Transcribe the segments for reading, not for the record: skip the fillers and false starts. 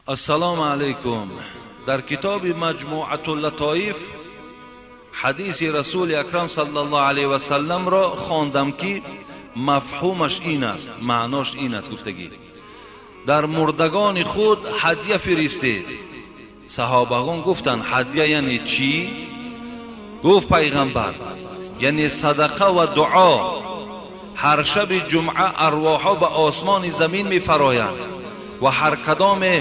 Ассалому алайкум. Дар китоби Маҷмуатул Латоиф ҳадиси Расули Акрам саллаллоҳу алайҳи васаллам ро хондам ки мафҳумаш ин аст, маънош ин аст гуфтагӣ: дар мурдагони худ ҳадя фиристед. Саҳобагон гуфтанд: ҳадя яъне чӣ? Гуфт пайғамбар: яъне садақа ва дуо. Ҳар шаби ҷумъа арвоҳҳо ба осмони замин мефароянд ва ҳар кадоме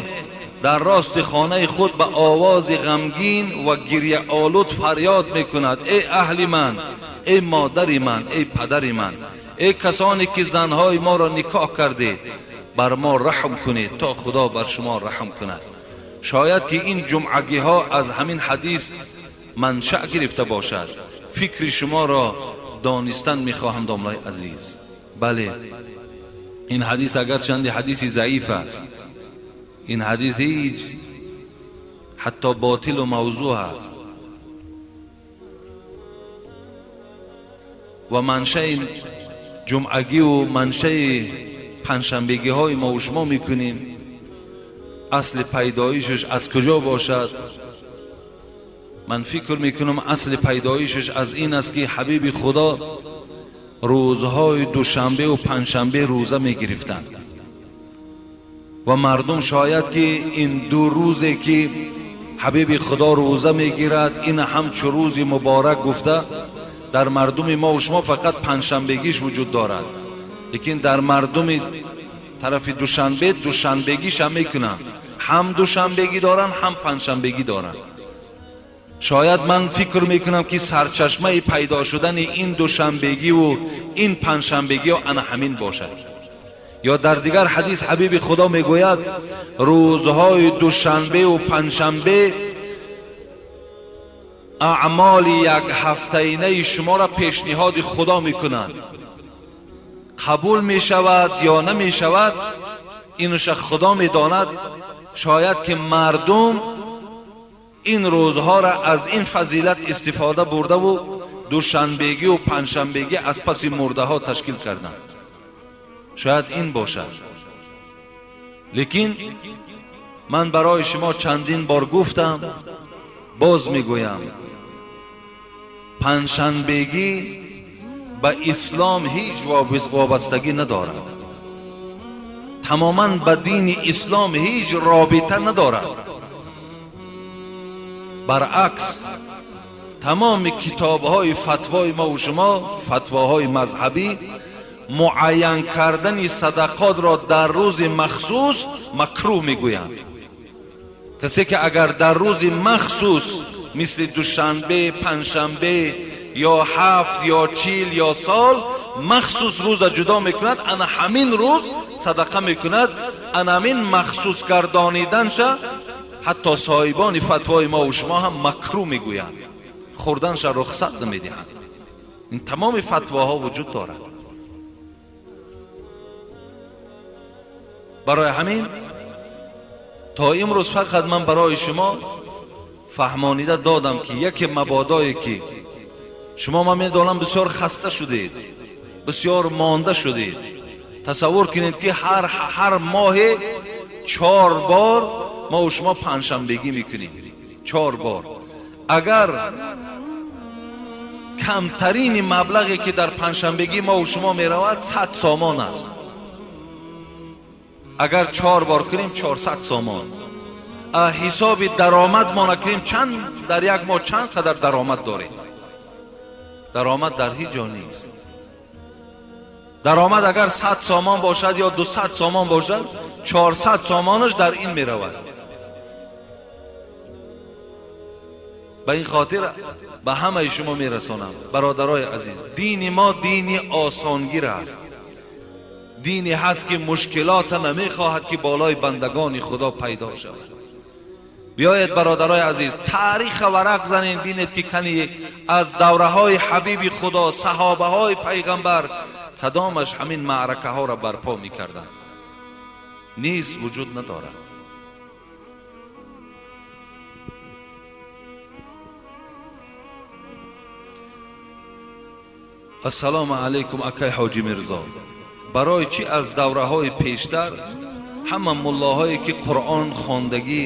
дар рости хонаи худ ба овози ғамгин ва гирьяолуд фарёд мекунад: эй аҳли ман, эй модари ман, эй падари ман, эй касоне ки занҳои моро никоҳ кардед, бар мо раҳм кунед то Худо бар шумо раҳм кунад. Шояд ки ин ҷумъагиҳо аз ҳамин ҳадис маншаъ гирифта бошад. Фикри шуморо донистан мехоҳам, домлаи азиз. Бале, ин ҳадис агарчанде ҳадиси заиф аст, ин ҳадис ҳеҷ ҳатто ботилу мавзӯъ аст ва маншаи ҷумъагиву маншаи панҷшанбегиҳои мо ва шумо мекунем. Асли пайдоишаш аз куҷо бошад? Ман фикр мекунам асли пайдоишаш аз ин аст ки ҳабиби Худо рӯзҳои душанбеву панҷшанбе рӯза мегирифтанд ва мардум шояд ки ин ду рӯзе ки ҳабиби Худо рӯза мегирад ин ҳамчу рӯзи муборак гуфта дар мардуми мо ва шумо фақат панҷшанбегиш вуҷуд дорад, лекин дар мардуми тарафи душанбе душанбегиш ҳам мекунанд, ҳам душанбегӣ доранд, ҳам панҷшанбегӣ доранд. Шояд ман фикр мекунам ки сарчашмаи пайдо шудани ин душанбегиву ин панҷшанбегиҳо ана ҳамин бошад. Ё дар дигар ҳадис ҳабиби Худо мегӯяд: рӯзҳои душанбеву панҷшанбе аъмоли як ҳафтаинаи шуморо пешниҳоди Худо мекунанд. Қабул мешавад ё намешавад, инуша Худо медонад. Шояд ки мардум ин рӯзҳоро аз ин фазилат истифода бурдаву душанбегиву панҷшанбегӣ аз паси мурдаҳо ташкил карданд. Шояд ин бошад. Лекин ман барои шумо чандин бор гуфтам, боз мегӯям: панҷшанбегӣ ба ислом ҳеҷ вобастагӣ надорад, тамоман ба дини ислом ҳеҷ робита надорад. Баръакс, тамоми китобҳои фатвои мо ва шумо, фатвоҳои мазҳабӣ, муайян кардани садақотро дар рӯзи махсус макрӯҳ мегӯянд. Касе ки агар дар рӯзи махсус мисли душанбе, панҷшанбе ё ҳафт ё чил ё сол махсус рӯза ҷудо мекунад, ана ҳамин рӯз садақа мекунад, ана ҳамин махсус гардониданша ҳатто соҳибони фатвои мо ва шумо ҳам макрӯҳ мегӯянд, хӯрданша рухсат намедиҳанд. Ин тамоми фатвоҳо вуҷуд дорад. Барои ҳамин то имрӯз фақат ман барои шумо фаҳмонида додам ки яке мабодое ки шумо, ман медонам, бисёр хаста шудед, бисёр монда шудед. Тасаввур кунед ки ҳар моҳе 4 бор мо ва шумо панҷшанбегӣ мекунем, 4 бор. Агар камтарини маблағе ки дар панҷшанбегӣ мо ва шумо меравад 100 сомон аст, агар 4 бор кунем 400 сомон. Ҳисоби даромад мо накунем, чанд дар як моҳ чанд қадар даромад дорем? Даромад дар ҳеҷ ҷо нест. Даромад агар 100 сомон бошад ё 200 сомон бошад, 400 сомонаш дар ин меравад. Ба ин хотир ба ҳамаи шумо мерасонам, бародарои азиз, дини мо дини осонгир аст. Дине ҳаст ки мушкилота намехоҳад ки болои бандагони Худо пайдо шавад. Биёед бародарои азиз, тариха варақ занед, бинед ки кани аз давраҳои ҳабиби Худо, саҳобаҳои пайғамбар кадомаш ҳамин маъракаҳоро барпо мекарданд. Низ вуҷуд надорад. Ассалому алайкум, акай Ҳоҷи Мирзо. Барои чӣ аз давраҳои пештар Ҳама муллоҳое ки Қуръон хондагӣ,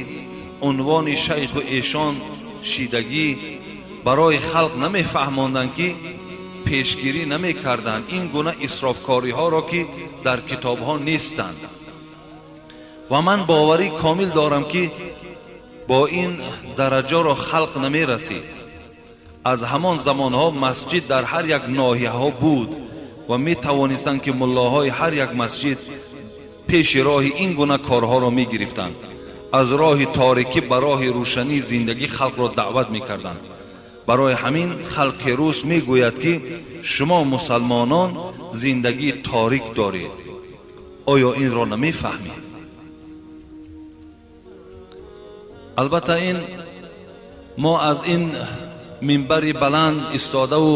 унвони шайху эшон шидагӣ, барои халқ намефаҳмонданд, ки пешгирӣ намекарданд ин гуна исрофкориҳоро, ки дар китобҳо нестанд. Ва ман боварӣ комил дорам, ки бо ин дараҷаро халқ намерасид. Аз ҳамон замонҳо масҷид дар ҳар як ноҳияҳо буд ва метавонистанд, ки муллоҳои ҳар як масҷид пеши роҳи ин гуна корҳоро мегирифтанд. Аз роҳи торикӣ ба роҳи рӯшании зиндагӣ халқро даъват мекарданд. Барои ҳамин халқи рус мегӯяд, ки шумо мусалмонон зиндагии торик доред. Оё инро намефаҳмед? Албатта ин мо аз ин минбари баланд истодаву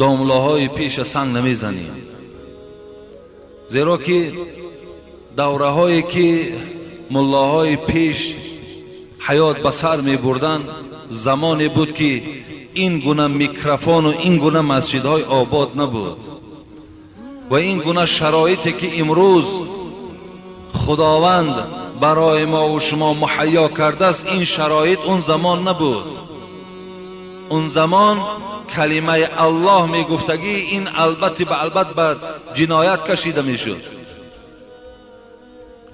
домлаҳои пеша санг намезанем, зеро ки давраҳое ки муллоҳои пеш ҳаёт ба сар мебурданд, замоне буд, ки ин гуна микрофону ин гуна масҷидҳои обод набуд ва ин гуна шароите ки имрӯз Худованд барои мо шумо муҳайё кардааст, ин шароит он замон набуд. Он замон калимаи Аллоҳ мегуфтагӣ ин албатта ба албат ба ҷиноят кашида мешуд.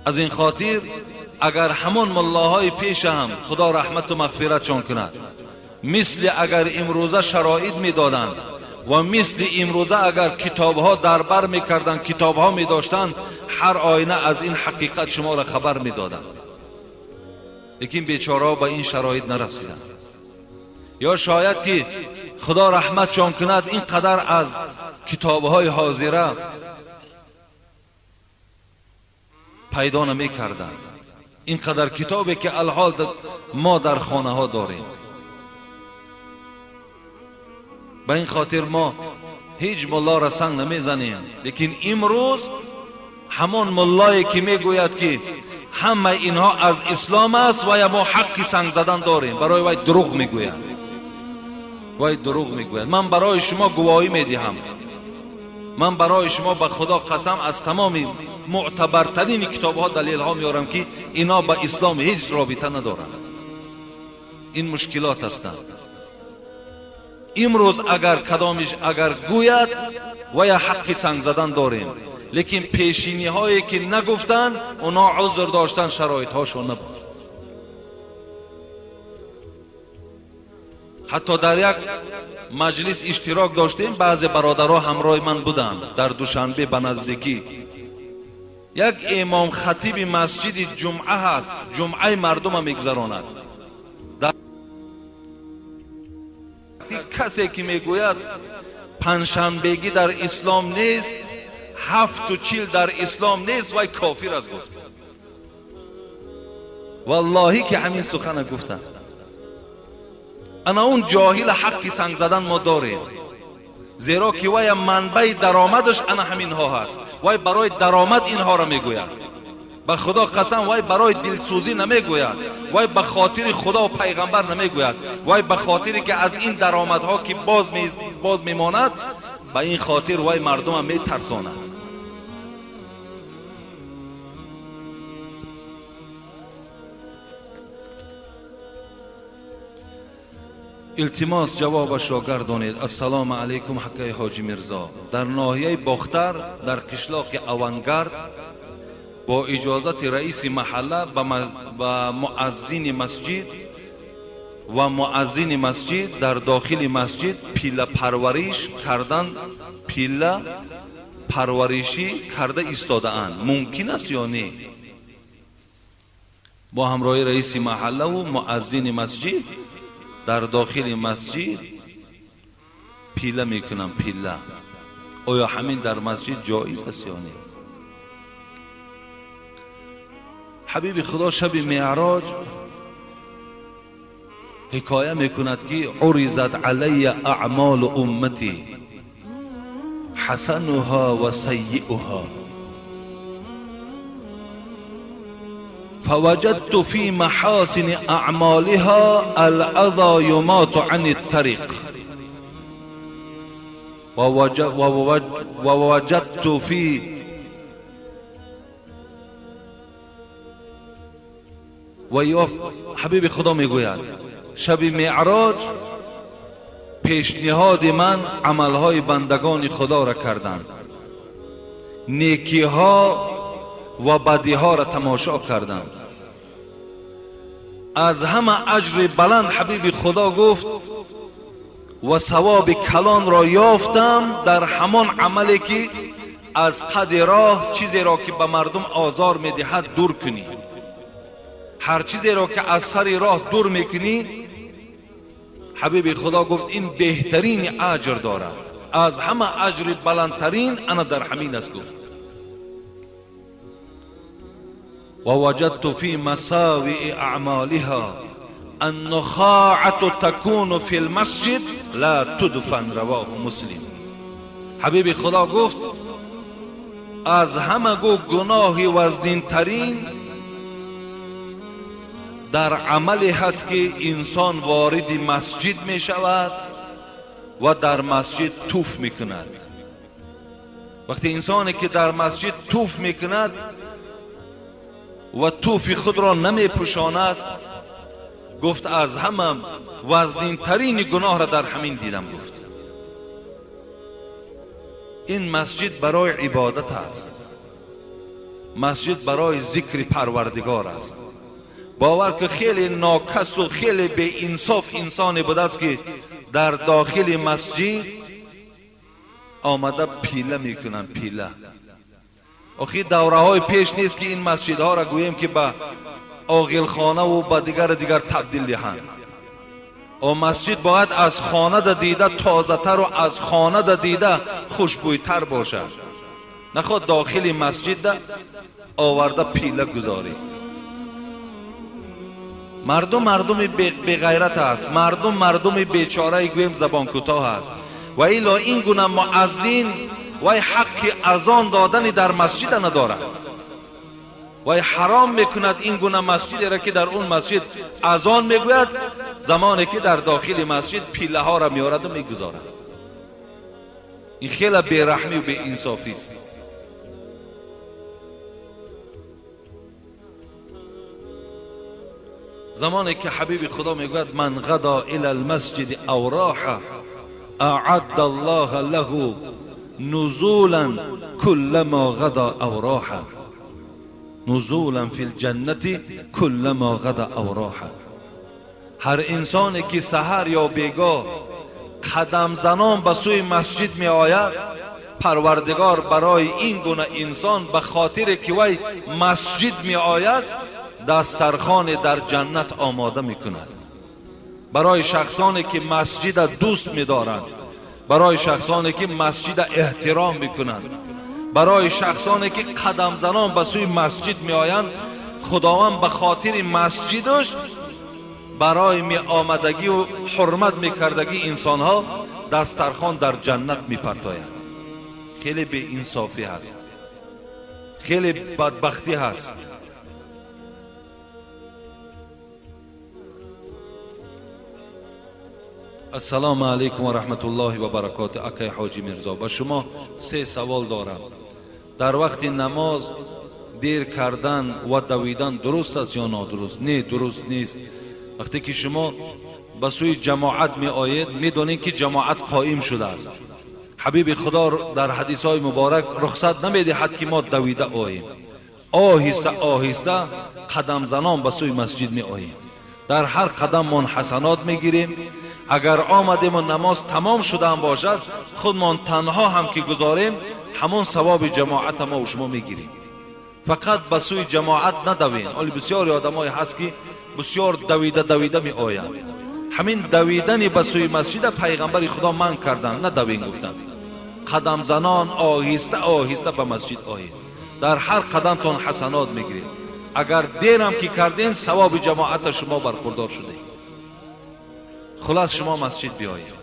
Аз ин хотир агар ҳамон муллоҳои пеша ҳам Худо раҳмату мағфиратшон кунад, мисли агар имрӯза шароит медоданд ва мисли имрӯза агар китобҳо дар бар мекарданд, китобҳо медоштанд, ҳар оина аз ин ҳақиқат шуморо хабар медоданд. Лекин бечораҳо ба ин шароит нарасиданд. Ё шояд ки Худо раҳматшон кунад, ин қадар аз китобҳои ҳозира пайдо намекарданд. Ин қадар китобе ки алҳол мо дар хонаҳо дорем. Ба ин хотир мо ҳеҷ муллоро санг намезанем. Лекин имрӯз ҳамон муллое ки мегӯяд, ки ҳамаи инҳо аз ислом аст ва мо ҳаққи санг задан дорем, барои вай дурӯғ мегӯяд. Вай дурӯғ мегӯяд. Ман барои шумо гувоҳӣ медиҳам, ман барои шумо ба Худо қасам аз тамоми мӯътабартарини китобҳо далелҳо меорам, ки ино ба ислом ҳеҷ робита надоранд. Ин мушкилот ҳастанд. Имрӯз агар кадомиш агар гӯяд, вая ҳаққи санг задан дорем. Лекин пешиниҳое ки нагуфтанд, оно узр доштанд, шароитҳошон набуд. Ҳатто дар як маҷлис иштирок доштем, баъзе бародарҳо ҳамроҳи ман буданд дар Душанбе ба наздикӣ. Як имом хатиби масҷиди ҷумъа ҳаст, ҷумъаи мардума мегузаронад. Касе ки мегӯяд панҷшанбегӣ дар ислом нест, 7:40 дар ислом нест, вай кофир аст гуфт. Валлоҳӣ ки ҳамин сухана гуфтанд. Ана он ҷоҳила ҳаққи санг задан мо дорем, зеро ки вай манбаи даромадаш ана ҳаминҳо ҳаст. Вай барои даромад инҳоро мегӯяд. Ба Худо қасам, вай барои дилсӯзӣ намегӯяд, вай ба хотири Худо ва пайғамбар намегӯяд, вай ба хотире ки аз ин даромадҳо ки боз мемонад, ба ин хотир вай мардума метарсонад. Илтимос ҷавобашро гардонед. Ассалому алайкум ҳаккаи ҳоҷи Мирзо. Дар ноҳияи Бохтар дар қишлоқи Авангард бо иҷозати раиси маҳалла ба муаззини масҷид ва муаззини масҷид дар дохили масҷид пиллапарвариш кардан, пилла парваришӣ карда истодаанд. Мумкин аст ё не? Бо ҳамроҳи раиси маҳаллаву муаззини масҷид дар дохили масҷид пилла мекунам, пилла. Оё ҳамин дар масҷид ҷоиз аст ё не? Ҳабиби Худо шаби меъроҷ ҳикоя мекунад, ки уризат алайя аъмолу умматӣ ҳасануҳа ва сайиуҳа فوجدت في محاسن أعمالها الأذى يمات عن الطريق ووجدت في Ва ё ҳабиби Худо мегӯяд шаби меъроҷ пешниҳоди ман амалҳои бандагони Худоро карданд, некиҳо ва бадиҳоро тамошо кардам. Аз ҳама аҷри баланд ҳабиби Худо гуфт ва савоби калонро ёфтам дар ҳамон амале ки аз қади роҳ чизеро ки ба мардум озор медиҳад дур кунӣ. Ҳар чизеро ки аз сари роҳ дур мекунӣ, ҳабиби Худо гуфт ин беҳтарин аҷр дорад, аз ҳама аҷри баландтарин ана дар ҳамин аст гуфт. ووجدت في مساوئ أعمالها النخاعة تكون في المسجد لا تدفن رواه مسلم. حبیب خدا گفت از همه گو گناه وزنینترین در عملی هست که انسان وارد مسجد می شود و در مسجد توف می کند. وقتی انسانی که در مسجد توف می کند و توفی خود را نمی پوشاند، گفت از همه وزنینترین گناه را در همین دیدم. گفت این مسجد برای عبادت است، مسجد برای ذکر پروردگار است. باور که خیلی ناکس و خیلی بی انصاف انسانی بوده است که در داخل مسجد آمده پیله میکنن، پیله. آخی دوره های پیش نیست که این مسجدها را گوییم که به آغیلخانه و به دیگر دیگر تبدیل دهند. و مسجد باید از خانه دیده تازه تر و از خانه دیده خوشبویتر باشد. نخواد داخل مسجد آورده پیله گذاری. مردم مردم بی غیرت است، مردم مردم بیچاره گوییم زبان کوتاه است. و الا این گونه مؤذن وای حق اذان دادن در مسجد ندارد. وای حرام میکند این گونه مسجد را که در اون مسجد اذان میگوید، زمانی که در داخل مسجد پیله ها را میارد و میگذارد. این خیلی بیرحمی و بی انصافی است. زمانی که حبیب خدا میگوید من غدا الى المسجد او راح اعد الله له نزولا كلما غدا او راح، نزولا فی الجنة كلما غدا او راح. هر انسانی که سحر یا بیگاه قدم زنان به سوی مسجد می آید، پروردگار برای این گونه انسان به خاطر که وی مسجد می آید دسترخوان در جنت آماده می کند. برای شخصانی که مسجد دوست می دارند، برای شخصانی که مسجد احترام می کنند، برای شخصانی که قدم زنان به سوی مسجد می آیند، خداوند به خاطر مسجدش برای می آمدگی و حرمت می کردگی انسان ها دسترخوان در جنت می پرتایند. خیلی بی انصافی هست، خیلی بدبختی هست. السلام علیکم و رحمت الله و برکاته. اکای حاجی میرزا، با شما سه سوال دارم. در وقت نماز دیر کردن و دویدن درست است یا نادرست؟ نه، درست نیست. وقتی که شما به سوی جماعت می آید، می دانید که جماعت قائم شده است. حبیب خدا در حدیث های مبارک رخصت نمی دهد که ما دویده آییم. آهسته آهسته قدم زنان به سوی مسجد می آییم. در هر قدم من حسنات می گیریم. اگر آمدیم و نماز تمام شده هم باشد، خودمان تنها هم که گذاریم، همون ثواب جماعت ما و شما میگیریم. فقط به سوی جماعت ندوین. ولی بسیاری آدمای هست که بسیار دویده دویده می آیند. همین دویدن به سوی مسجد پیغمبر خدا من کردن، ندوین گفتن. قدم زنان آهسته آهسته به مسجد آیید. در هر قدمتان حسنات میگیرید. اگر دیرم که کردین، ثواب جماعت شما برخوردار شده. خلاص شما مسجد بیایید.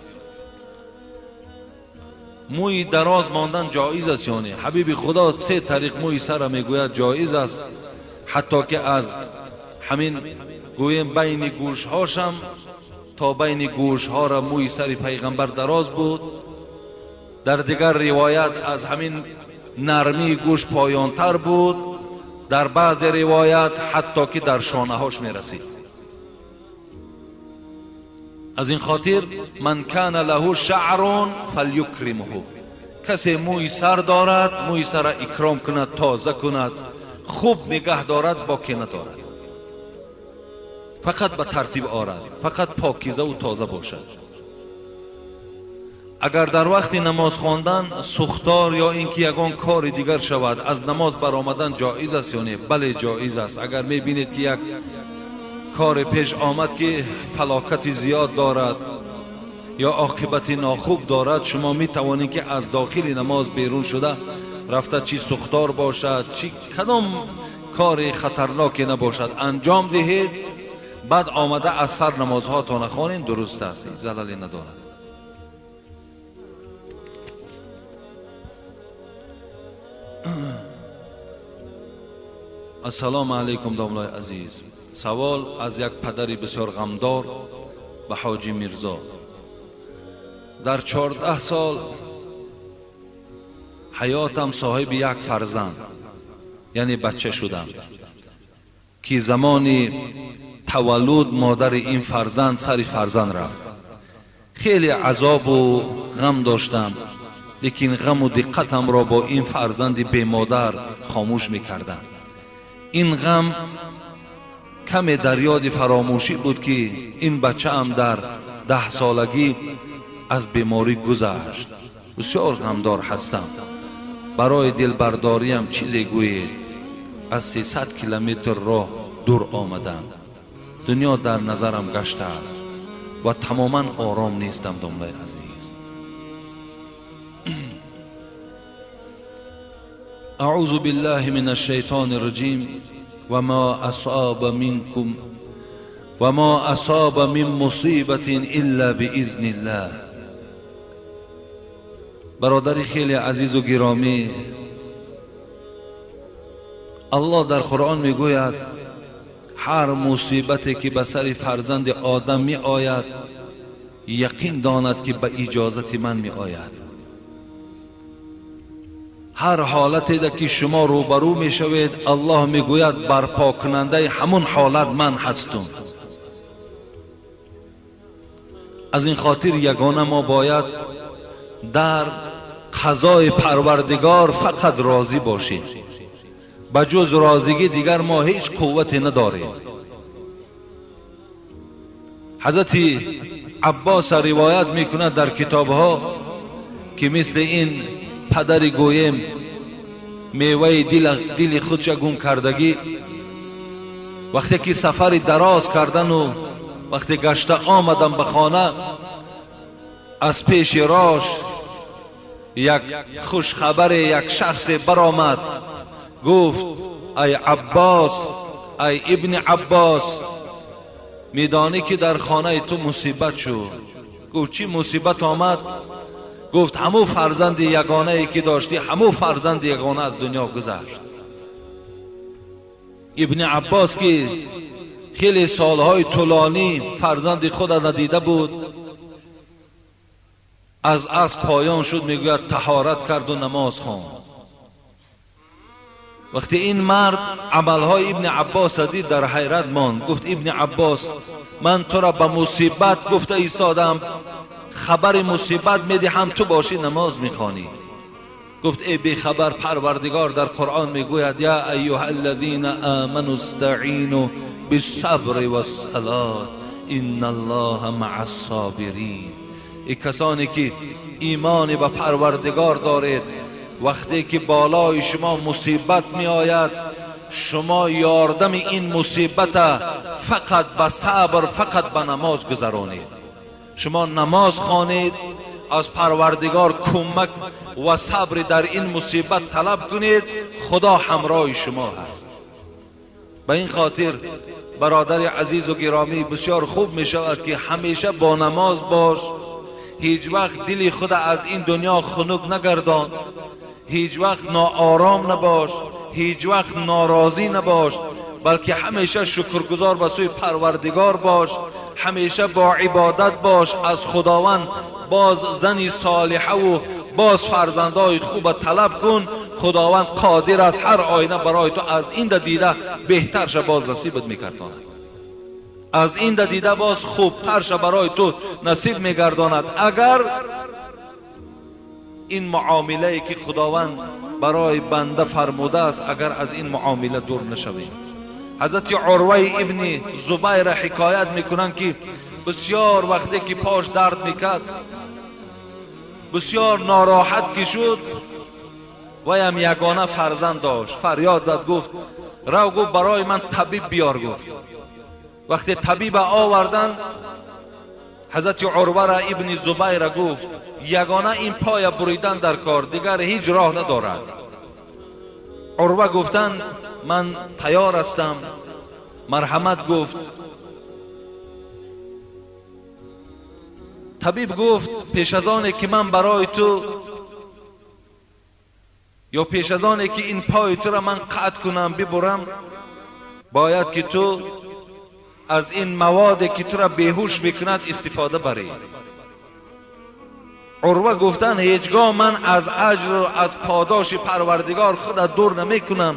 موی دراز ماندن جایز است یا نه؟ حبیب خدا سه طریق موی سر میگوید جایز است، حتی که از همین گویم بین گوش هاشم تا بین گوش ها را موی سر پیغمبر دراز بود. در دیگر روایت از همین نرمی گوش پایانتر بود. Дар баъзе ривоят ҳатто ки дар шонаҳош мерасид. Аз ин хотир ман кана лаҳу шаърун фалюкримҳу, касе мӯи сар дорад мӯи сара икром кунад, тоза кунад, хуб нигаҳ дорад, боке надорад, фақат ба тартиб орад, фақат покизаву тоза бошад. Агар дар вақти намоз хондан сухтор ё ин ки ягон кори дигар шавад, аз намоз баромадан ҷоиз аст ё не? Бале, ҷоиз аст. Агар мебинед ки як кори пеш омад ки фалокати зиёд дорад ё оқибати нохуб дорад, шумо метавонед ки аз дохили намоз берун шуда рафта чӣ сухтор бошад, чӣ кадом кори хатарноке набошад анҷом диҳед, баъд омада аз сар намозҳоятонро хонед, дуруст аст, ҳеҷ залале надорад. Ассалому алайкум домлои азиз. Савол аз як падари бисёр ғамдор ба ҳоҷи Мирзо. Дар 14 сол ҳаётам соҳиби як фарзанд, яъне бача шудам, ки замони таваллуд модари ин фарзанд сари фарзанд рафт. Хеле азобу ғам доштам, лекин ғаму диққатамро бо ин фарзанди бемодар хомӯш мекардам. Ин ғам каме дар ёди фаромӯшӣ буд ки ин бачаам дар 10 солагӣ аз беморӣ гузашт. Бисёр ғамдор ҳастам. Барои дилбардориам чизе гӯед. Аз 300 километр роҳ дур омадам. Дунё дар назарам гаштааст ва тамоман ором нестам, домлаи азиз. أعوذ بالله من الشیطان الرجیم. وما أصاب منكم وما أصاب من مصیبة إلا بإذن الله. برادر خیلی عزیز و گرامی، الله در قرآن میگوید هر مصیبتی که به سر فرزند آدم می آید یقین داند که به اجازت من می آید. هر حالتی که شما روبرو می شوید الله می گوید برپا کننده همون حالت من هستم. از این خاطر یگانه ما باید در قضای پروردگار فقط راضی باشیم. بجز راضیگی دیگر ما هیچ قوتی نداریم. حضرت عباس روایت میکند در کتابها که مثل این پدر گویم میوه دل خودش گم کردگی، وقتی که سفر دراز کردن و وقتی گشته آمدم به خانه، از پیش راش یک خوش خبر یک شخص برآمد، گفت ای عباس، ای ابن عباس، میدانی که در خانه تو مصیبت شد. گفت چی مصیبت آمد؟ گفت همو فرزند یگانه ای که داشتی، همو فرزند یگانه از دنیا گذشت. ابن عباس که خیلی سالهای طولانی فرزند خود را ندیده بود، از اسب پایان شد، میگوید طهارت کرد و نماز خواند. وقتی این مرد عملهای ابن عباس دید در حیرت ماند. گفت ابن عباس، من تو را به مصیبت گفته ایستادم، خبر مصیبت میدهم، تو باشی نماز میخوانی. گفت ای بیخبر، پروردگار در قرآن میگوید یا ایها الذین آمنوا استعینوا بالصبر والصلاة ان الله مع الصابرین. ای کسانی که ایمان به پروردگار دارید، وقتی که بالای شما مصیبت می آید، شما یاردم این مصیبت فقط به صبر، فقط به نماز گذرانید. شما نماز خوانید، از پروردگار کمک و صبر در این مصیبت طلب کنید، خدا همراه شما هست. به این خاطر برادر عزیز و گرامی، بسیار خوب می شود که همیشه با نماز باش، هیچ وقت دل خود از این دنیا خنک نگردان، هیچ وقت ناآرام نباش، هیچ وقت ناراضی نباش، بلکه همیشه شکرگزار به سوی پروردگار باش، همیشه با عبادت باش، از خداوند باز زنی صالحه و باز فرزندای خوب طلب کن، Худованд қодир аст ҳар оина барои ту аз ин дида беҳтарша боз насибат мегардонад, аз ин дида боз хубтарша барои ту насиб мегардонад. Агар ин муомилае ки Худованд барои банда фармудааст, агар аз ин муомила дур нашавем. Ҳазрати Урваи ибни Зубайра ҳикоят мекунанд ки бисёр вақте ки пош дард мекард, бисёр нороҳат ки шуд, ваям ягона фарзанд дошт, фарёд зад, гуфт: рав, гуфт, барои ман табиб биёр. Гуфт вақте табиба оварданд, ҳазрати Урвара ибни Зубайра гуфт: ягона ин поя буридан дар кор, дигар ҳеҷ роҳ надорад. Урва гуфтанд: ман тайёр ҳастам, марҳамат. Гуфт табиб, гуфт: пеш аз оне ки ман барои ту ё пеш аз оне ки ин пои тура ман қатъ кунам, бибурам, бояд ки ту аз ин маводе ки тура беҳуш мекунад истифода барӣ. Урва гуфтанд: ҳеҷ гоҳ ман аз аҷру аз подоши Парвардигор худа дур намекунам,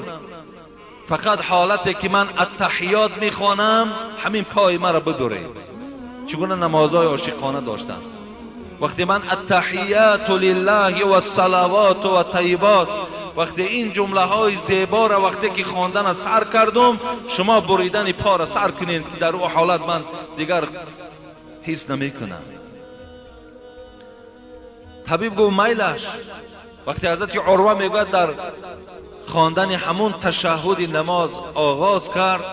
фақат ҳолате ки ман аттаҳиёт мехонам, ҳамин пои маро бибуред. Чӣ гуна намозҳои ошиқона доштанд. Вақте ман аттаҳияту лиллаҳи вассалавоту ваттайибот, вақте ин ҷумлаҳои зеборо вақте ки хондана сар кардум, шумо буридани пора сар кунед, ки дар ӯ ҳолат ман дигар ҳис намекунам. Табиб гуфт: майлаш. Вақте ҳазрати Урва мегӯяд дар хондани ҳамун ташаҳҳуди намоз оғоз кард,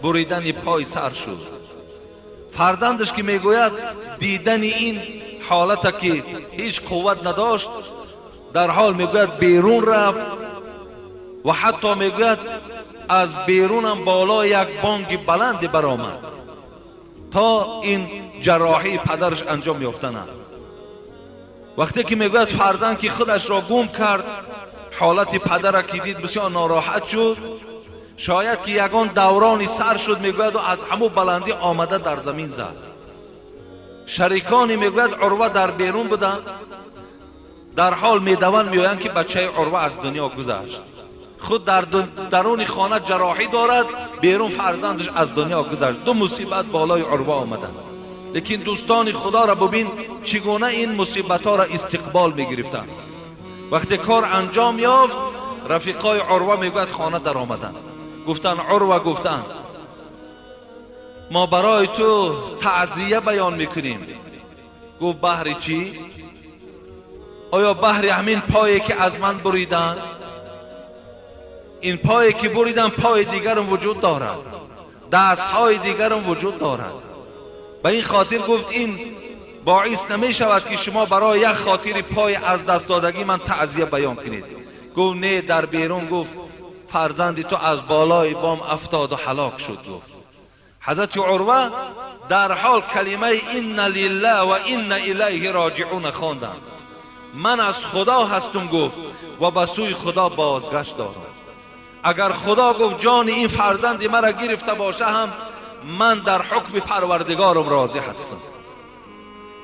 буридани пой сар шуд. Фарзандаш ки мегӯяд дидани ин ҳолата ки ҳеҷ қувват надошт, дар ҳол мегӯяд берун рафт ва ҳатто мегӯяд аз берунам боло як бонги баланде баромад то ин ҷарроҳии падараш анҷом ёфтана. Вақте ки мегӯяд фарзанд ки худашро гум кард, ҳолати падара ки дид бисёр нороҳат шуд, шояд ки ягон даврони сар шуд, мегӯяд аз ҳамун баландӣ омада дар замин зад. Шарикони мегӯяд Урва дар берун буданд, дар ҳол медаванд меоянд ки бачаи Урва аз дунё гузашт. Худ дар даруни хона ҷарроҳӣ дорад, берун фарзандаш аз дунё гузашт. Ду мусибат болои Урва омаданд. Лекин дӯстони Худоро бубин чӣ гуна ин мусибатҳоро истиқбол мегирифтанд. Вақте кор анҷом ёфт, рафиқои Урва мегӯяд хона даромаданд. Гуфтанд: Урва, гуфтанд, мо барои ту таъзия баён мекунем. Гуфт: баҳри чӣ? Оё баҳри ҳамин пое ки аз ман буриданд? Ин пое ки буридам, пои дигарам вуҷуд дорад, дастҳои дигарам вуҷуд дорад. Ба ин хотир гуфт ин боис намешавад ки шумо барои як хотири пой аз даст додагӣ ман таъзия баён кунед. Гуфт: не, дар берун гуфт фарзанди ту аз болои бом афтоду ҳалок шуд. Гуфт ҳазрати Урва дар ҳол калимаи инна лиллаҳ ва инна илайҳи роҷиъун хонданд. Ман аз Худо ҳастум, гуфт, ва ба сӯи Худо бозгашт дорам. Агар Худо гуфт ҷони ин фарзанди маро гирифта боша ҳам, ман дар ҳукми Парвардигорам розӣ ҳастам.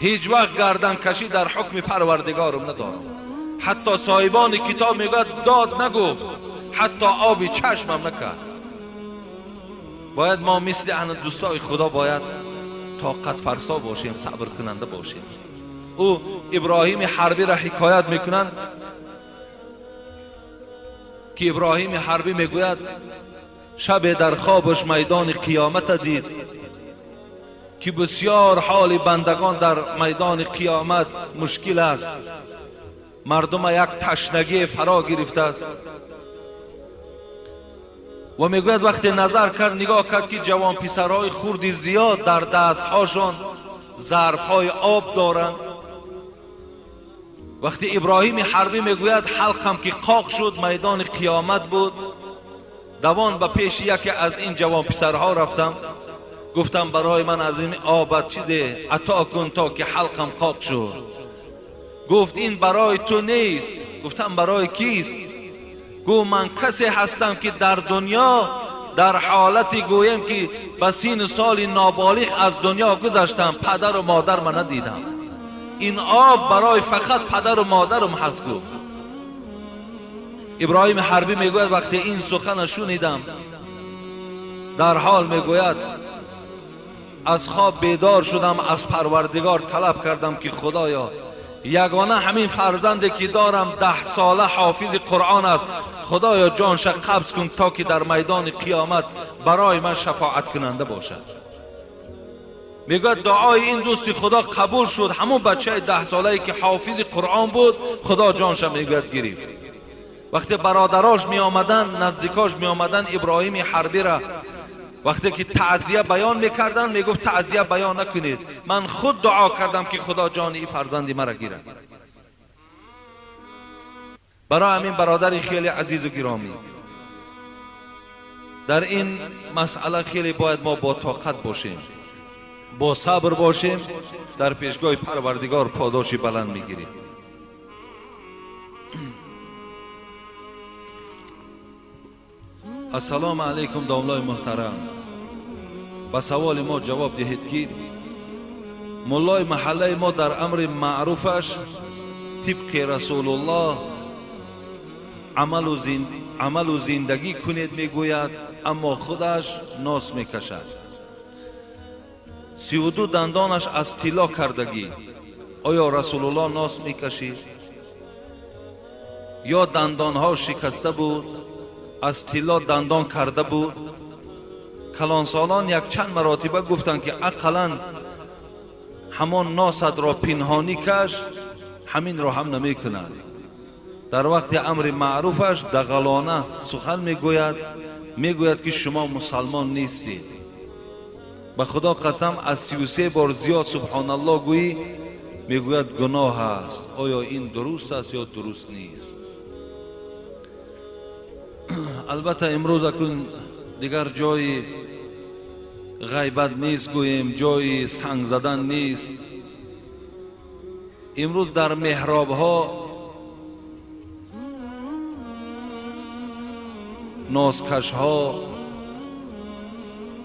Ҳеҷ вақт гарданкашӣ дар ҳукми Парвардигорам надорам. Ҳатто соҳибони китоб мегӯяд дод нагуфт, ҳатто оби чашмам накард. Бояд мо мисли аҳли дӯстои Худо бояд тоқат фарсо бошем, сабр кунанда бошем. Ӯ Иброҳими Ҳарбиро ҳикоят мекунанд ки Иброҳими Ҳарбӣ мегӯяд шабе дар хобаш майдони қиёмата дид ки бисёр ҳоли бандагон дар майдони қиёмат мушкил аст, мардума як ташнагӣ фаро гирифтааст. Ва мегӯяд вақте назар кард, нигоҳ кард ки ҷавонписарҳои хурди зиёд дар дастҳошон зарфҳои об доранд. Вақте Иброҳими Ҳарбӣ мегӯяд ҳалқам ки қоқ шуд, майдони қиёмат буд, давон ба пеши яке аз ин ҷавонписарҳо рафтам, гуфтам барои ман аз ин обат чизе ато кун то ки ҳалқам қоқ шуд. Гуфт ин барои ту нест. Гуфтам барои кист? Гуфт ман касе ҳастам ки дар дунё дар ҳолате гӯем ки ба сину соли ноболиғ аз дунё гузаштам, падару модарма надидам. Ин об барои фақат падару модарам ҳаст. Гуфт Иброҳим Ҳарбӣ мегӯяд вақте ин сухана шунидам, дар ҳол мегӯяд аз хоб бедор шудам, аз Парвардигор талаб кардам ки Худоё, ягона ҳамин фарзанде ки дорам 10 сола ҳофизи Қуръон аст, Худоё ҷонша қабз кун то ки дар майдони қиёмат барои ман шафоат кунанда бошад. Мегӯяд дуои ин дӯсти Худо қабул шуд. Ҳамон бачаи 10 солае ки ҳофизи Қуръон буд, Худо ҷонша мегӯяд гирифт. Вақте бародарош меомаданд, наздикош меомаданд, Иброҳими Ҳарбира вақте ки таъзия баён мекарданд, мегуфт таъзия баён накунед, ман худ дуо кардам ки Худо ҷони ин фарзанди маро гирад. Барои ҳамин бародари хеле азизу гиромӣ, дар ин масъала хеле бояд мо бо тоқат бошем, бо сабр бошем, дар пешгоҳи Парвардигор подоши баланд мегирем. Ассалому алайкум домлои муҳтарам, ба саволи мо ҷавоб диҳед ки муллои маҳаллаи мо дар амри маъруфаш тибқи Расулуллоҳ амалу зиндагӣ кунед мегӯяд, аммо худаш нос мекашад. 32 дандонаш аз тилло кардагӣ. Оё Расулуллоҳ нос мекашид? Ё дандонҳо шикаста буд, аз тилло дандон карда буд? Калонсолон якчанд маротиба гуфтанд ки ақаллан ҳамон носатро пинҳонӣ каш, ҳаминро ҳам намекунад. Дар вақти амри маъруфаш дағалона сухан мегӯяд, мегӯяд ки шумо мусалмон нестед. Ба Худо қасам, аз 33 бор зиёд субҳоналлоҳ гӯӣ, мегӯяд гуноҳ аст. Оё ин дуруст аст ё дуруст нест? Албатта имрӯз акун дигар ҷои ғайбат нест, гӯем ҷои санг задан нест. Имрӯз дар меҳробҳо носкашҳо,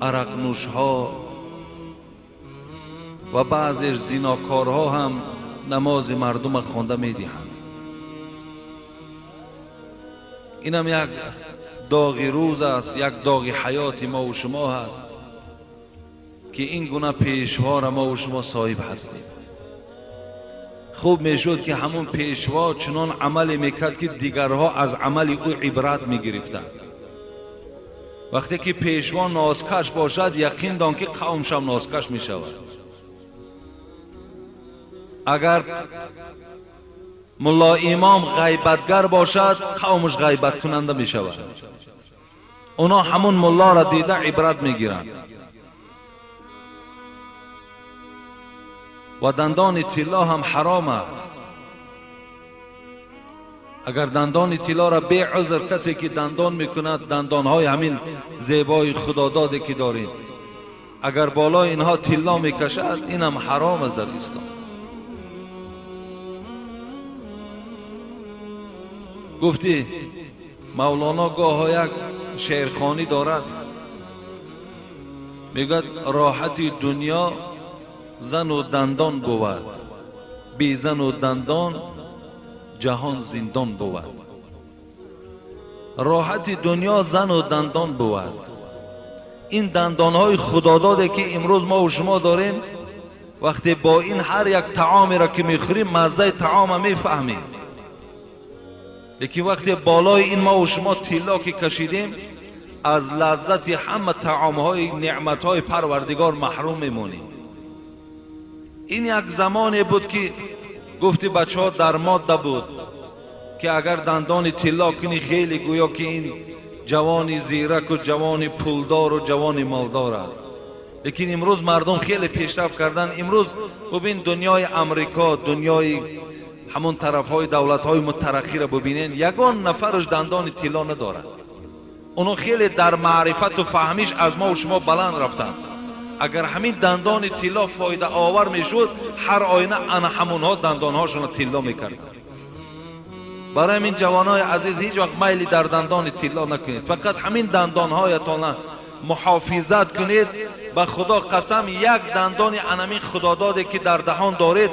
арақнӯшҳо ва баъзеш зинокорҳо ҳам намози мардума хонда медиҳанд. Инам як доғи рӯз аст, як доғи ҳаёти мо ва шумо ҳаст ки ин гуна пешвора мо ва шумо соҳиб ҳастем. Хуб мешуд ки ҳамон пешво чунон амале мекард ки дигарҳо аз амали ӯ ибрат мегирифтанд. Вақте ки пешво нозкаш бошад, яқин дон ки қавмшам нозкаш мешавад. Агар мулло имом ғайбатгар бошад, қавмаш ғайбаткунанда мешавад. Оно ҳамон муллоро дида ибрат мегиранд. Ва дандони тилло ҳам ҳаром аст. Агар дандони тиллоро беузр касе ки дандон мекунад, дандонҳои ҳамин зебои худододе ки дорем, агар болои инҳо тилло мекашад, инам ҳаром аст дар ислом. Гуфти Мавлоно гоҳо як шеърхонӣ дорад, мегӯяд роҳати дунё зану дандон бувад, бе зану дандон ҷаҳон зиндон бувад. Роҳати дунё зану дандон бувад. Ин дандонҳои худододе ки имрӯз мо ва шумо дорем, вақте бо ин ҳар як таомеро ки мехӯрем, маззаи таома мефаҳмем. Лекин вақте болои ин мо ва шумо тилло ки кашидем, аз лаззати ҳама таомҳои неъматҳои Парвардигор маҳрум мемонем. Ин як замоне буд ки гуфти бачаҳо дар модда буд ки агар дандони тилло кунӣ, хеле гӯё ки ин ҷавони зираку ҷавони пулдору ҷавони молдор аст. Лекин имрӯз мардум хеле пешрафт карданд. Имрӯз бубин дунёи Амрико, дунёи ҳамон тарафҳои давлатҳои мутараққиро бубинен, ягон нафараш дандони тилло надорад. Оно хеле дар маърифату фаҳмиш аз мо ва шумо баланд рафтанд. Агар ҳамин дандони тилло фоидаовар мешуд, ҳар оина ана ҳамонҳо дандонҳошонро тилло мекарданд. Барои ҳамин ҷавонои азиз, ҳеҷ вақт майли дар дандони тилло накунед, фақат ҳамин дандонҳоятонро муҳофизат кунед. Ба Худо қасам, як дандони анамин худододе ки дар даҳон доред,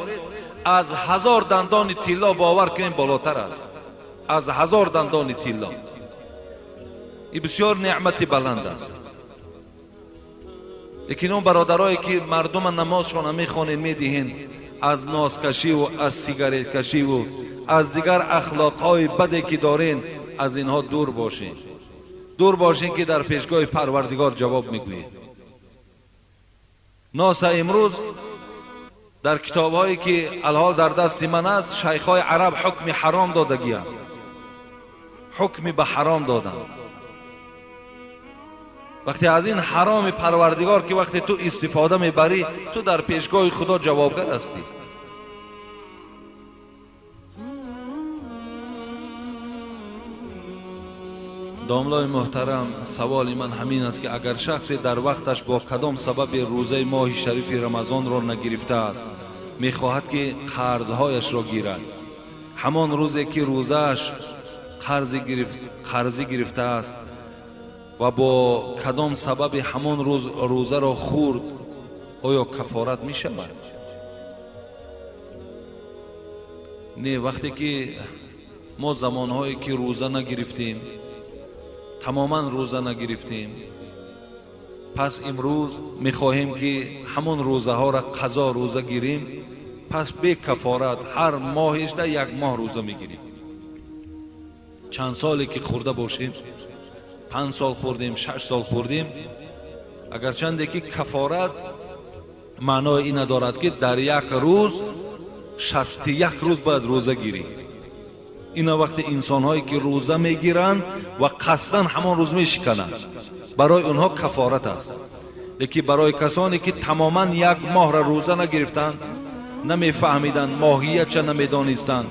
аз 1000 дандони тилло бовар кунед болотар аст. аз 1000 дандони тилло. Ин бисёр неъмати баланд аст. Лекин он бародарое ки мардума намозшона мехонед, медиҳен, аз нозкашиву аз сигареткашиву аз дигар ахлоқҳои баде ки дорен, аз инҳо дур бошед. Дур бошед, ки дар пешгоҳи Парвардигор ҷавоб мегӯед. Носа имрӯз дар китобҳое ки алҳол дар дасти ман аст, шайхҳои араб ҳукми ҳаром додагианд, ҳукми ба ҳаром доданд. Вақте аз ин ҳароми Парвардигор ки вақте ту истифода мебарӣ, ту дар пешгоҳи Худо ҷавобгар ҳастӣ. Домлои муҳтарам, саволи ман ҳамин аст, ки агар шахсе дар вақташ бо кадом сабаби рӯзаи моҳи шарифи Рамазонро нагирифтааст, мехоҳад ки қарзҳояшро гирад, ҳамон рӯзе ки рӯзааш қарзӣ гирифтааст ва бо кадом сабаби ҳамон рӯз рӯзаро хӯрд, оё кафорат мешавад? Не, вақте ки мо замонҳое ки рӯза нагирифтем, тамоман рӯза нагирифтем, пас имрӯз мехоҳем ки ҳамон рӯзаҳоро қазо рӯза гирем, пас бе кафорат ҳар моҳишда як моҳ рӯза мегирем. Чанд соле ки хӯрда бошем, 5 сол хӯрдем, 6 сол хӯрдем, агарчанде ки кафорат маънои ина дорад, ки дар як рӯз 61 рӯз бояд рӯза гирӣ. Ина вақти инсонҳое ки рӯза мегиранд ва қасдан ҳамон рӯз мешикананд, барои онҳо кафорат аст. Лекин барои касоне ки тамоман як моҳра рӯза нагирифтанд, намефаҳмиданд, моҳиятша намедонистанд,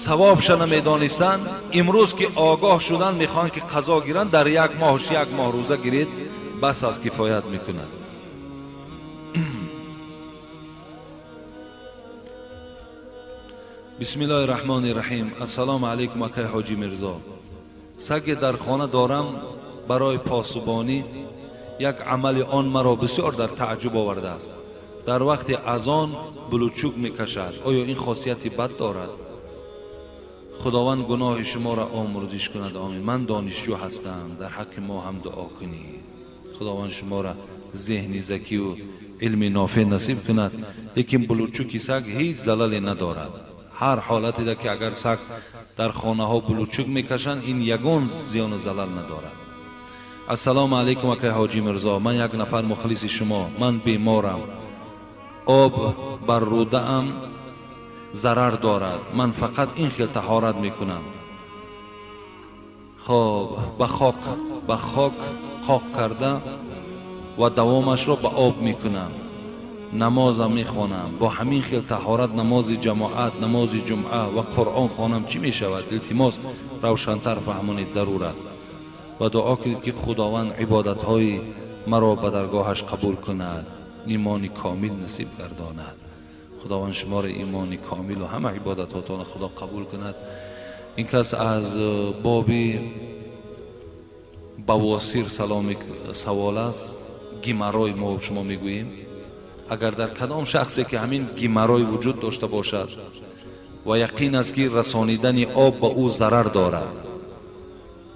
савобша намедонистанд, имрӯз ки огоҳ шуданд, мехоҳанд ки қазо гиранд, дар як моҳш як моҳ рӯза гиред, бас аз кифоят мекунад. Бисмиллоҳи раҳмони раҳим. Ассалому алайкум, акай Ҳоҷи Мирзо. Саге дар хона дорам барои посубонӣ. Як амали он маро бисёр дар тааҷҷуб овардааст. Дар вақти азон булучук мекашад. Оё ин хосияти бад дорад? Худованд гуноҳи шуморо омӯрзиш кунад, омин. Ман донишҷӯ ҳастам, дар ҳаққи мо ҳам дуо кунед. Худованд шуморо зеҳни закию илми нофеъ насиб кунад. Лекин булучуки саг ҳеҷ залале надорад. Ҳар ҳолатеда ки агар саг дар хонаҳо булучук мекашанд, ин ягон зиёну залал надорад. Ассалому алайкум, акай Ҳоҷи Мирзо. Ман як нафар мухлиси шумо. Ман беморам, об бар рӯдаам зарар дорад. Ман фақат ин хел таҳорат мекунам. Хоб, ба хок қоқ карда ва давомашро ба об мекунам, намозам мехонам. Бо ҳамин хел таҳорат намози ҷамоат, намози ҷумъа ва Қуръон хонам чӣ мешавад? Илтимос, равшантар фаҳмонед, зарур аст. Ва дуо кунед, ки Худованд ибодатҳои маро ба даргоҳаш қабул кунад, имони комил насиб гардонад. Худованд шуморо имони комилу ҳама ибодатҳотонро Худо қабул кунад. Ин кас аз боби бавосир савол аст, гимарой мо шумо мегӯем. Агар дар кадом шахсе ки ҳамин гимарой вуҷуд дошта бошад ва яқин аст, ки расонидани об ба ӯ зарар дорад,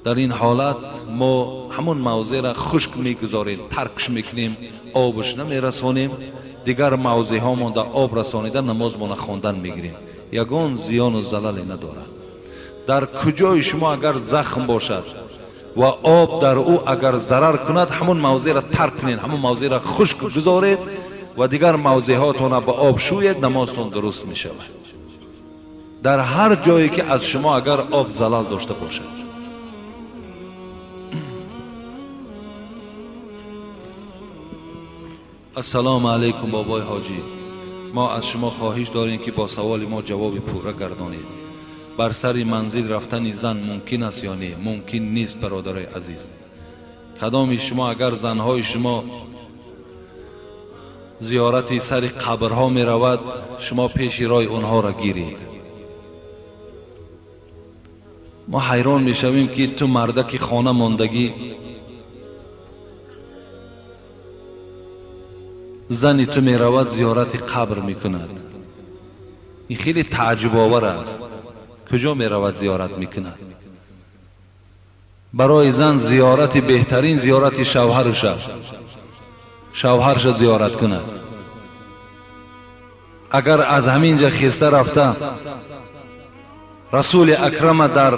дар ин ҳолат мо ҳамон мавзеъро хушк мегузорем, таркш мекунем, обш намерасонем, дигар мавзеъҳо монда об расонида намозмона хондан мегирем. Ягон зиёну залале надорад. Дар куҷои шумо агар захм бошад ва об дар ӯ агар зарар кунад, ҳамон мавзеъро тарк кунед, ҳамон мавзеъро хушк гузоред ва дигар мавзеъҳотонро ба об шӯед, намозтон дуруст мешавад. Дар ҳар ҷое ки аз шумо агар об залал дошта бошад. Ассалому алайкум, бобои ҳоҷӣ. Мо аз шумо хоҳиш дорем, ки бо саволи мо ҷавоби пурра гардонед. Бар сари манзил рафтани зан мумкин аст ё не? Мумкин нест, бародарои азиз. Кадоми шумо агар занҳои шумо зиёрати сари қабрҳо меравад, шумо пеши роҳи онҳоро гиред. Мо ҳайрон мешавем, ки ту мардаки хона мондагӣ, зани ту меравад зиёрати қабр мекунад. Ин хеле тааҷҷубовар аст. Куҷо меравад зиёрат мекунад? Барои зан зиёрати беҳтарин зиёрати шавҳараш аст. Шавҳарша зиёрат кунад. Агар аз ҳамин ҷа хеста рафта Расули Акрама дар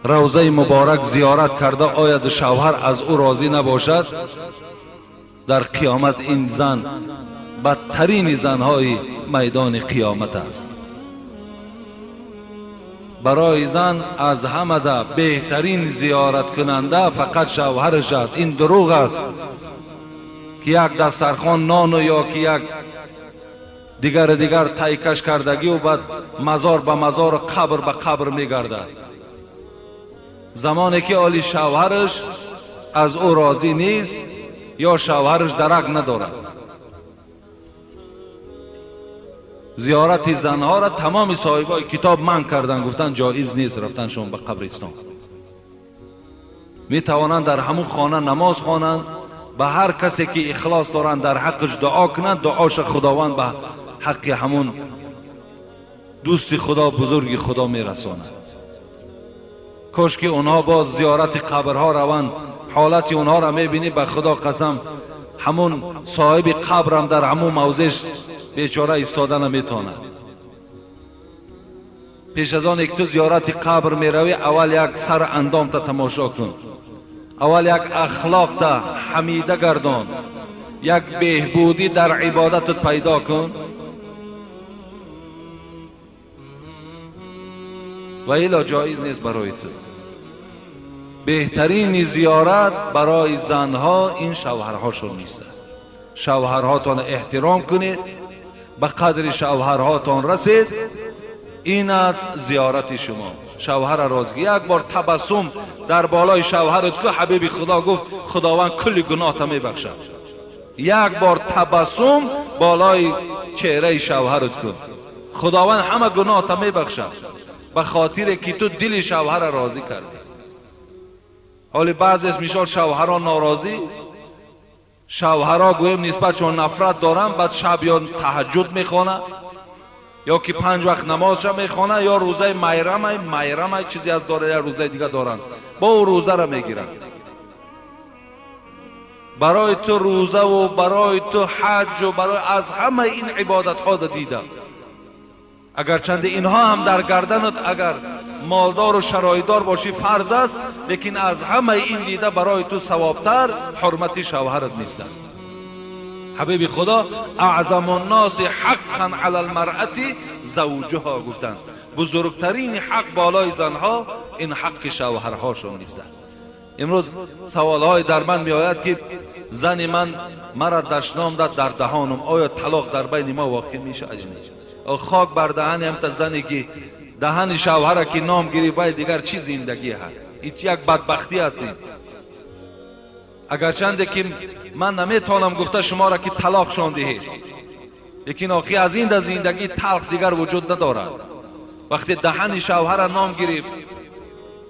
равзаи муборак зиёрат карда ояд, шавҳар аз ӯ розӣ набошад, дар қиёмат ин зан бадтарини занҳои майдони қиёмат аст. Барои зан аз ҳамада беҳтарин зиёраткунанда фақат шавҳараш аст. Ин дурӯғ аст ки як дастархон нону ё ки як дигар тайкаш кардагию баъд мазор ба мазору қабр ба қабр мегардад. Замоне ки оли шавҳараш аз ӯ розӣ нест ё шавҳараш дарак надорад. Зиёрати занҳоро тамоми соҳибои китоб манъ карданд, гуфтанд ҷоиз нест рафтан шумо ба қабристон. Метавонанд дар ҳамун хона намоз хонанд, ба ҳар касе ки ихлос доранд дар ҳаққаш дуо кунанд, дуоша Худованд ба ҳаққи ҳамун дӯсти Худо, бузурги Худо мерасонад. Кош ки онҳо боз зиёрати қабрҳо раванд, ҳолати онҳоро мебинӣ, ба Худо қасам ҳамун соҳиби қабрам дар ҳамун мавзеъш бечора истода наметавонад. Пеш аз оне ки ту зиёрати қабр меравӣ, аввал як сар андомта тамошо кун, аввал як ахлоқта ҳамида гардон, як беҳбудӣ дар ибодатат пайдо кун. Ва ило ҷоиз нест барои ту. Беҳтарини зиёрат барои занҳо ин шавҳарҳошон нест. Шавҳарҳотон эҳтиром кунед, ба қадри шавҳарҳотон расед, ин аст зиёрати шумо. Шавҳара розигӣ як бор табассум дар болои шавҳарат ку, ҳабиби Худо гуфт Худованд кулли гуноҳта мебахшад. Як бор табассум болои чеҳраи шавҳарат кун, Худованд ҳама гуноҳта мебахшад, ба хотире ки ту дили шавҳара розӣ кардӣ. ҳоли баъзес мисол шавҳаро норозӣ, шавҳаро гӯем нисбатшон нафрат доранд, баъд шаб ё таҳаҷҷуд мехонад, ё ки панҷ вақт намозша мехонад, ё рӯзаи майрамай чизе аз дора, я рӯзаи дига доранд, бо ӯ рӯзаро мегиранд. Барои ту рӯзаву барои ту ҳаҷу барои аз ҳамаи ин ибодатҳо дида, агарчанде инҳо ҳам дар гарданат агар молдору шароитдор бошӣ фарз аст, лекин аз ҳамаи ин дида барои ту савобтар ҳурмати шавҳарат нест аст. Ҳабиби Худо аъзаму нноси ҳаққан ала лмаръати завҷуҳо гуфтанд, бузургтарини ҳақ болои занҳо ин ҳаққи шавҳарҳошон нест аст. Имрӯз саволҳое дар ман меояд ки зани ман мара дашном дад дар даҳонам, оё талоқ дар байни мо воқеъ мешавад? Хок бар даҳани ҳамта зане ки даҳани шавҳара ки ном гирифт, вай дигар чӣ зиндагӣ ҳаст? Ин як бадбахтӣ аст. Агарчанде ки ман наметавонам гуфта шуморо ки талоқшон диҳед, лекин охи аз ин да зиндагии талх дигар вуҷуд надорад. Вақте даҳани шавҳара ном гирифт,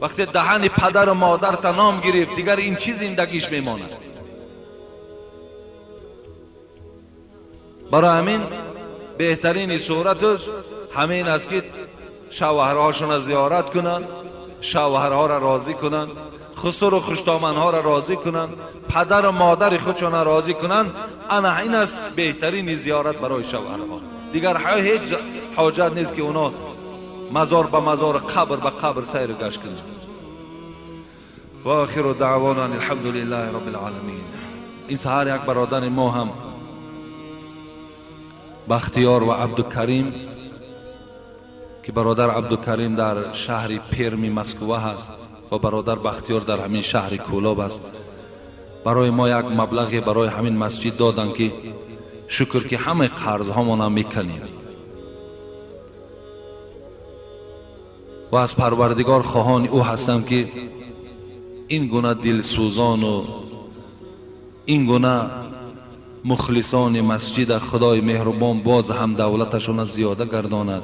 вақте даҳани падару модарта ном гирифт, дигар ин чӣ зиндагиш мемонад? Барои ҳамин беҳтарини сураташ ҳамин аст ки шавҳарҳошонро зиёрат кунанд, шавҳарҳоро розӣ кунанд, хусуру хуштоманҳоро розӣ кунанд, падару модари худшонро розӣ кунанд. Ана ин аст беҳтарини зиёрат барои шавҳарҳо. Дигар ҳеҷ ҳоҷат нест ки оно мазор ба мазор, қабр ба қабр сайру гашт кунанд. Ва охиру даъвона ан алҳамдулиллаҳи роббил оламин. Ин саҳар як бародари мо ҳам Бахтиёр ва Абдукарим, ки бародар Абдукарим дар шаҳри Перми Москва ҳаст ва бародар Бахтиёр дар ҳамин шаҳри Кӯлоб аст, барои мо як маблағе барои ҳамин масҷид доданд ки шукр ки ҳамаи қарзҳомонам мекунем. Ва аз Парвардигор хоҳони ӯ ҳастам ки ин гуна дилсӯзону ин гуна мухлисони масҷида Худои меҳрубон боз ҳам давлаташона зиёда гардонад.